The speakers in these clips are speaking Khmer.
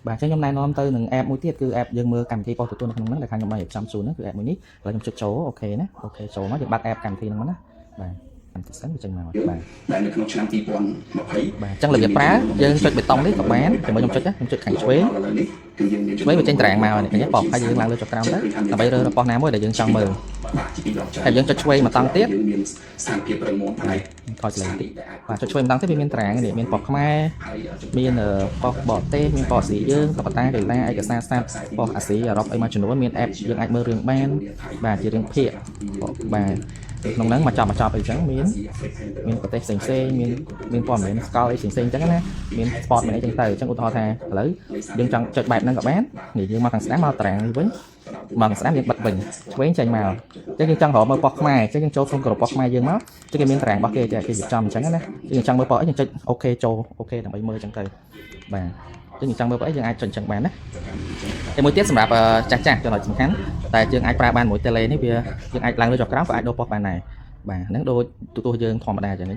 បាទអញ្ចឹងខ្ញុំណែនាំទៅនឹង app មួយទៀតគឺ app យើងមើលកម្មវិធីប៉ុស្តិ៍ទទួលនៅក្នុងហ្នឹងដែលខាងខ្ញុំបានរៀបចំជូនហ្នឹងគឺ app មួយនេះឥឡូវខ្ញុំចុចចូល OK ណា OK ចូលមកយើងបាត់ app កម្មវិធីហ្នឹងមកណាបាទកម្មវិធីសិនវាចេញមកបាទ ដែលនៅក្នុងឆ្នាំ2020 បាទអញ្ចឹងរបៀបប្រើយើងចុចប៊ូតុងនេះក៏បានជាមួយខ្ញុំចុចណាខ្ញុំចុចខាងឆ្វេង ឥឡូវនេះគឺយើងមាន ឆ្វេងវាចេញតារាងមកនេះឃើញទេប៉ុស្តិ៍ហើយយើងឡើងលើចុចក្រោមទៅដើម្បីរើសប៉ុស្តិ៍ណាមួយដែលយើងចង់មើល បាទជាពីរដងច្រើន ហើយយើងចុចឆ្វេងមកតង់ទៀត យើងមានស្ថានភាពរឹងមាំផ្នែក ថយឆ្លេងតិចបាទចុចឆ្វេងម្ដងទៀតវាមានតារាងនេះមានប៉ុស្តិ៍ខ្មែរ ហើយ មានប៉ុស្តិ៍បរទេសមានប៉ុស្តិ៍អាស៊ីយើងតុក្កតាកីឡាឯកសារសត្វប៉ុស្តិ៍អាស៊ីអឺរ៉ុបអីមួយចំនួនមាន app យើងអាចមើលរឿងបានបាទជារឿងភាគបាទក្នុងហ្នឹងមកចប់មកចប់អីចឹងមានមានប្រទេសផ្សេងផ្សេងមានមានព័ត៌មានស្កលអីផ្សេងផ្សេងចឹងណាមាន sport មានអីចឹងទៅអញ្ចឹងឧទាហរណ៍ថាឥឡូវយើងចង់ចុចបែបហ្នឹងក៏បាននេះយើងមកខាងស្ដាំមកតារាងនេះវិញមកខាងស្ដាំយើងបិទវិញឆ្វេងចេញមកអញ្ចឹងយើងចង់រកមើលប៉ុស្តិ៍ខ្មែរអញ្ចឹងយើងចូលក្នុងក្រុមប៉ុស្តិ៍ខ្មែរយើងមកអញ្ចឹងគេមានតារាងរបស់គេគេរៀបចំអញ្ចឹងណាយើងចង់មើលប៉ុស្តិ៍អីយើងចុច OK ចូល OK ដើម្បីមើលអញ្ចឹងទៅបាទអញ្ចឹងយើងចង់មើលប៉ុស្តិ៍អីយើងអាចចុចអញ្ចឹងបានណាតែមួយទៀតសម្រាប់ចាស់ចាស់ចំណុចសំខាន់តែយើងអាចប្រើបានមួយ tele នេះវាយើងអាចឡើងលើចុះក្រោមក៏អាចដូរប៉ុស្តិ៍បានដែរបាទហ្នឹងដូចទូទស្សន៍យើងធម្មតាអញ្ចឹង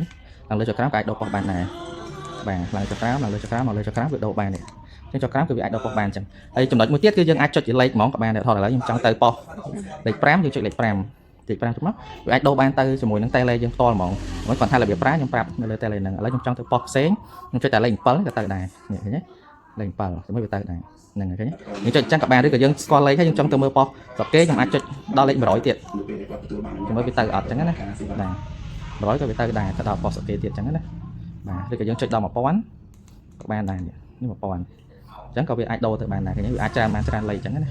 ឡើងលើចុះក្រោមក៏អាចដូរប៉ុស្តិ៍បានដែរបាទឡើងចុះក្រោមឡើងលើចុះក្រោមឡើងលើចុះក្រោមវាដូរបាននេះអញ្ចឹងចុះក្រោមគឺវាអាចដូរប៉ុស្តិ៍បានអញ្ចឹងហើយចំណុចមួយទៀតគឺយើងអាចចុចជាលេខហ្មងក៏បានដែរថតឥឡូវខ្ញុំចង់ទៅប៉ុស្តិ៍លេខ5យើងចុចលេខ5លេខ5ចុចមកវាអាចដូរបានទៅជាមួយនឹង tele យើងផ្ទាល់ហ្មងមិនគាត់ថារបៀបប្រើខ្ញុំប្រាប់នៅលើ tele ហ្នឹងឥឡូវខ្ញុំចង់ទៅប៉ុស្តិ៍ផ្សេងខ្ញុំចុចតែលេខ7ក៏ទៅដែរនេះឃើញទេលេខ7ជាមួយវាទៅដែរហ្នឹងឃើញទេយើងចុចអញ្ចឹងក៏បានឬក៏យើងស្គាល់លេខហើយយើងចង់ទៅមើលប៉ុស្តិ៍ស្រុកគេខ្ញុំអាចចុចដល់លេខ100ទៀត នៅពេលដែលគាត់ទទួលបាន ជាមួយវាទៅអត់អញ្ចឹងណាបាទ100ក៏វាទៅដែរទៅដល់ប៉ុស្តិ៍ស្រុកគេទៀតអញ្ចឹងណាបាទឬក៏យើងចុចដល់1000ក៏បានដែរនេះ1000អញ្ចឹងក៏វាអាចដូរទៅបានដែរឃើញវាអាចច្រើនបានច្រើនលេខអញ្ចឹងណា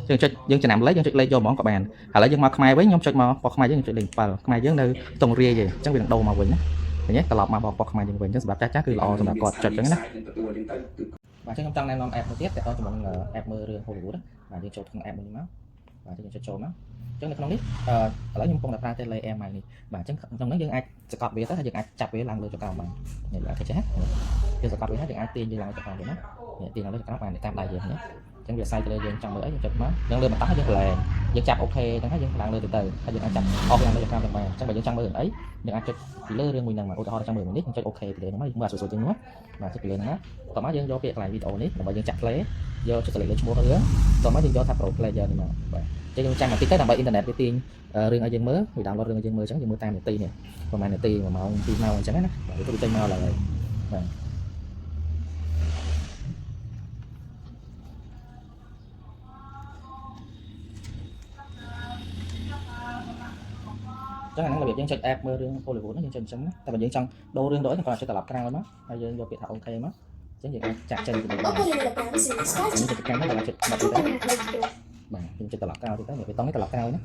យើងចុចយើងចំណាំលេខយើងចុចលេខយកហ្មងក៏បានឥឡូវយើងមកខ្មែរវិញខ្ញុំចុចមកប៉ុស្តិ៍ខ្មែរយើងខ្ញុំចុចលេខ7ខ្មែរយើងនៅតុងរាយទេអញ្ចឹងវានឹងដូរមកវិញណាឃើញទេត្រឡប់មកប៉ុស្តិ៍ខ្មែរយើងវិញអញ្ចឹងសម្រាប់ចាស់ចាស់គឺល្អសម្រាប់គាត់ចុចអញ្ចឹងណា ទទួលយើងទៅគឺ បាទអញ្ចឹងខ្ញុំចង់ណែនាំ app មួយទៀតតើតជាមួយនឹង app មើលរឿង Hollywood ណាបាទយើងចូលក្នុង app មួយនេះមកបាទយើងចុចចូលមកអញ្ចឹងនៅក្នុងនេះឥឡូវខ្ញុំកំពុងតែប្រើ Tele Air Mic នេះបាទអញ្ចឹងក្នុងនេះយើងអាចសកត់វាទៅហើយយើងអាចចាប់វាឡើងលើចង្កោមបាននេះបាទឃើញទេយើងសកត់វាហើយយើងអាចទាញវាឡើងចង្កោមវាណានេះទាញឡើងលើចង្កោមបានតាមដៃយើងណាអញ្ចឹងវាអាស្រ័យទៅលើយើងចង់មើលអីយើងចុចមកយើងលើបន្តយើងលែងយើងចាប់ OK អញ្ចឹងហើយយើងឡើងលើទៅទៅហើយយើងអាចចាប់អស់ឡើងលើចង្កោមទាំងបានអញ្ចឹងបើយើងចង់មើលរឿងអីយើងអាចចុចពីលើរឿងមួយហ្នឹងមកឧទាហរណ៍ចង់មើលមួយនេះយើងចុច OK ពីលើហ្នឹងមកយើងមើលអត់ស្រួលជាងនោះបាទចុចពីលើហ្នឹងណាតោះមកយើងយកពាក្យកន្លែងវីដេអូនេះដើម្បីយើងចាក់ play យកចុច select លើឈ្មោះរឿងតោះមកយើងយកថា pro player នេះមកបាទអញ្ចឹងយើងចាំបន្តិចទៅដើម្បីអ៊ីនធឺណិតវាទាញរឿងឲ្យយើងមើលវា download រឿងឲ្យយើងមើលអញ្ចឹងយើងមើលតាមនាទីនេះប្រហែលនាទី1ម៉ោង2ម៉ោងអញ្ចឹងណាបាទវាចេញមកឡើយបាទចឹងអាហ្នឹងរបៀបយើងចុច app មើលរឿង Hollywood ហ្នឹងយើងចុចអញ្ចឹងណាតែបើយើងចង់ដូររឿងដូរអីយើងគ្រាន់តែចុចត្រឡប់ក្រោយមកហើយយើងយកពាក្យថា OK មកអញ្ចឹងយើងអាចចាក់ចេញពីបាននេះចុចកម្មហ្នឹងយើងអាចចុចបាត់ទៅបាទយើងចុចត្រឡប់ក្រោយទៀតទៅវាតង់នេះត្រឡប់ក្រោយណា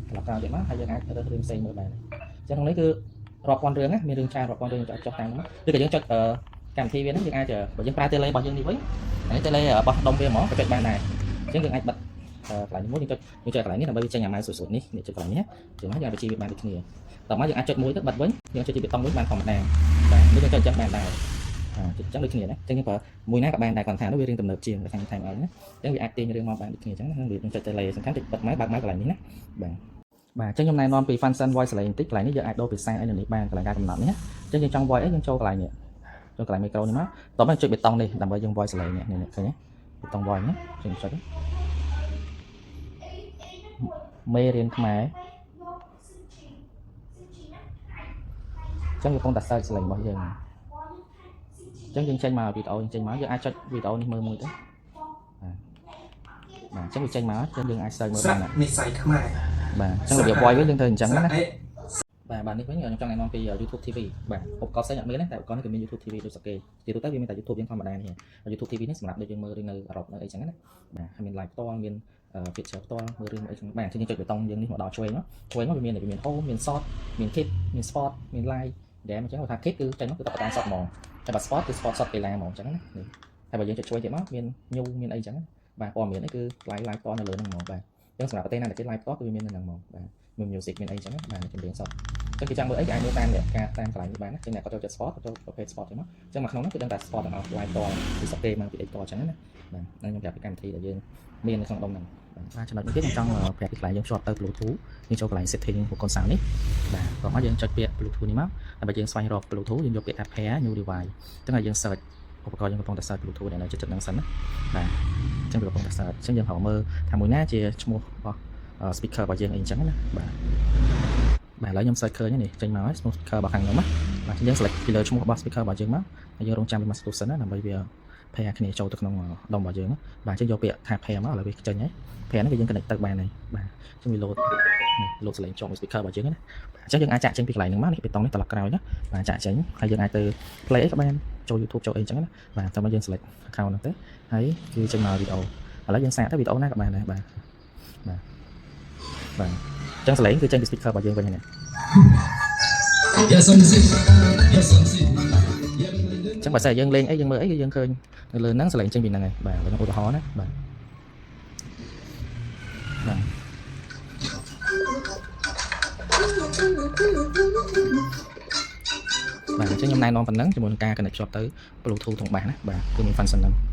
ត្រឡប់ក្រោយទៀតមកហើយយើងអាចរើសរឿងផ្សេងមើលបានអញ្ចឹងក្នុងនេះគឺរាប់ពាន់រឿងណាមានរឿងច្រើនរាប់ពាន់រឿងចុចចុះតាមហ្នឹងឬក៏យើងចុចកម្មវិធីវាហ្នឹងយើងអាចបើយើងប្រើ tele របស់យើងនេះវិញអានេះ tele របស់ដុំវាហ្មងក៏ចុចបានដែរអញ្ចឹងយើងអាចបិទកន្លែងនេះមួយយើងចុចយើងចុចកន្លែងនេះដើម្បីវាចេញអាម៉ៅស្រួលៗនេះនេះចុចកន្លែងនេះចឹងមកយើងអាចបញ្ជាវាបានដូចគ្នាតោះមកយើងអាចចុចមួយទៅបិទវិញយើងចុចជាប៊ូតុងវិញបានធម្មតាបាទនេះយើងចុចអញ្ចឹងបានដែរចុចអញ្ចឹងដូចគ្នាណាអញ្ចឹងយើងប្រើមួយណាក៏បានដែរគាត់ថានោះវារឿងទំនើបជាងខាងថែមឲ្យណាអញ្ចឹងវាអាចទាញរឿងមកបានដូចគ្នាអញ្ចឹងណាវាចុច tele សំខាន់ចុចបិទម៉ៅបើកម៉ៅកន្លែងនេះណាបាទបាទអញ្ចឹងខ្ញុំណែនាំពី function voice សលេងបន្តិចកន្លែងនេះយើងអាចដូរភាសាអីនៅនេះបានកន្លែងការកំណត់នេះណាអញ្ចឹងយើងចង់ voice អីយើងចូលកន្លែងនេះចូលកន្លែង micro នេះមកតោះមកចុចប៊ូតុងនេះដើម្បីយើង voice សលេងនេះនេះឃើញទេប៊ូតុង voice នេះចុចចុចមេរៀនខ្មែរអញ្ចឹងវាកំពុងតែ search សលេងរបស់យើងអញ្ចឹងយើងចេញមកវីដេអូយើងចេញមកយើងអាចចុចវីដេអូនេះមើលមួយទៅបាទបាទអញ្ចឹងវាចេញមកអញ្ចឹងយើងអាច search មើល ស្រា បានណា និស័យខ្មែរ បាទអញ្ចឹងរបៀប voice វិញយើងធ្វើអញ្ចឹងណា ស្រាអេ បាទបាទនេះវិញខ្ញុំចង់ណែនាំពី YouTube TV បាទឧបករណ៍ផ្សេងអត់មានទេតែឧបករណ៍នេះគឺមាន YouTube TV ដូចសកេជាទូទៅវាមានតែ YouTube យើងធម្មតានេះ YouTube TV នេះសម្រាប់ដូចយើងមើលរឿងនៅអឺរ៉ុបនៅអីចឹងណាបាទហើយមាន live ផ្ទាល់មាន feature ផ្ទាល់មើលរឿងអីចឹងបាទអញ្ចឹងយើងចុចប៊ូតុងយើងនេះមកដល់ឆ្វេងមកឆ្វេងមកវាមាន home មាន short មាន kid មាន sport មាន live ដែលអញ្ចឹងគាត់ថា kid គឺចេញមកគឺតបតាម short ហ្មងតែបើ sport គឺ sport short កីឡាហ្មងអញ្ចឹងណានេះហើយបើយើងចុចឆ្វេងទៀតមកមាន new មានអីចឹងណាបាទព័ត៌មាននេះគឺ live live ផ្ទាល់នៅលើហ្នឹងហ្មងបាទអញ្ចឹងសម្រាប់ប្រទេសណាដែលគេ live ផ្ទាល់គឺវាមាននៅហ្នឹងហ្មងបាទមាន music មានអីចឹងណាបាទចម្រៀងសត ចឹងគេចង់មើលអីគេអាចមើលតាមអ្នកការតាមកន្លែងនេះបានណាចឹងអ្នកគាត់ចូលចិត្ត sport គាត់ចូលប្រភេទ sport ចឹងមកចឹងមកក្នុងនោះគឺដឹងតែ sport ទាំងអស់ live តពីស្រុកគេមកពីអីតចឹងណាបាទហ្នឹងខ្ញុំប្រាប់ពីកម្មវិធីដែលយើងមាននៅក្នុងដុំហ្នឹងបាទចំណុចមួយទៀតខ្ញុំចង់ប្រាប់ពីកន្លែងយើងភ្ជាប់ទៅ Bluetooth យើងចូលកន្លែង setting ឧបករណ៍សោនេះបាទបន្ទាប់មកយើងចុចពាក្យ Bluetooth នេះមកដើម្បីយើងស្វែងរក Bluetooth យើងយកពាក្យថា pair new device ចឹងហើយយើង search ឧបករណ៍យើងកំពុងតែ search Bluetooth ដែលនៅជិតៗហ្នឹងសិនណាបាទអញ្ចឹងវាកំពុងតែ search អញ្ចឹងយើងរកមើលថាមួយណាជាឈ្មោះរបស់ speaker របស់យើងអីអញ្ចឹងណាបាទបាទឥឡូវខ្ញុំ search ឃើញនេះចេញមកហើយឈ្មោះ speaker របស់ខាងខ្ញុំណាបាទអញ្ចឹងយើង select ពីលើឈ្មោះរបស់ speaker របស់យើងមកហើយយើងរងចាំវាមកស្ទុះសិនណាដើម្បីវា pair គ្នាចូលទៅក្នុងដុំរបស់យើងណាបាទអញ្ចឹងយកពាក្យថា pair មកឥឡូវវាចេញហើយ pair ហ្នឹងគឺយើង connect ទៅបានហើយបាទអញ្ចឹងវា load នេះ load សលេងជាប់មួយ speaker របស់យើងណាបាទអញ្ចឹងយើងអាចចាក់ចេញពីកន្លែងហ្នឹងមកនេះប៊ូតុងនេះត្រឡប់ក្រោយណាបាទចាក់ចេញហើយយើងអាចទៅ play អីក៏បានចូល YouTube ចូលអីអញ្ចឹងណាបាទតែមកយើង select account ហ្នឹងទៅហើយគឺចេញមកវីដេអូឥឡូវយើងសាកទៅវីដេអូណាក៏បានដែរបាទបាទបាទអញ្ចឹងសលេងគឺចេញពី speaker របស់យើងវិញហ្នឹង Yes, I'm sick. Yes, I'm sick. អញ្ចឹងបើសិនយើងលេងអីយើងមើលអីគឺយើងឃើញនៅលើហ្នឹងសលេងចេញពីហ្នឹងហើយបាទឥឡូវខ្ញុំឧទាហរណ៍ណាបាទបាទបាទអញ្ចឹងខ្ញុំណែនាំប៉ុណ្ណឹងជាមួយនឹងការ connect ភ្ជាប់ទៅ Bluetooth ធុងបាសណាបាទគឺមាន function ហ្នឹង។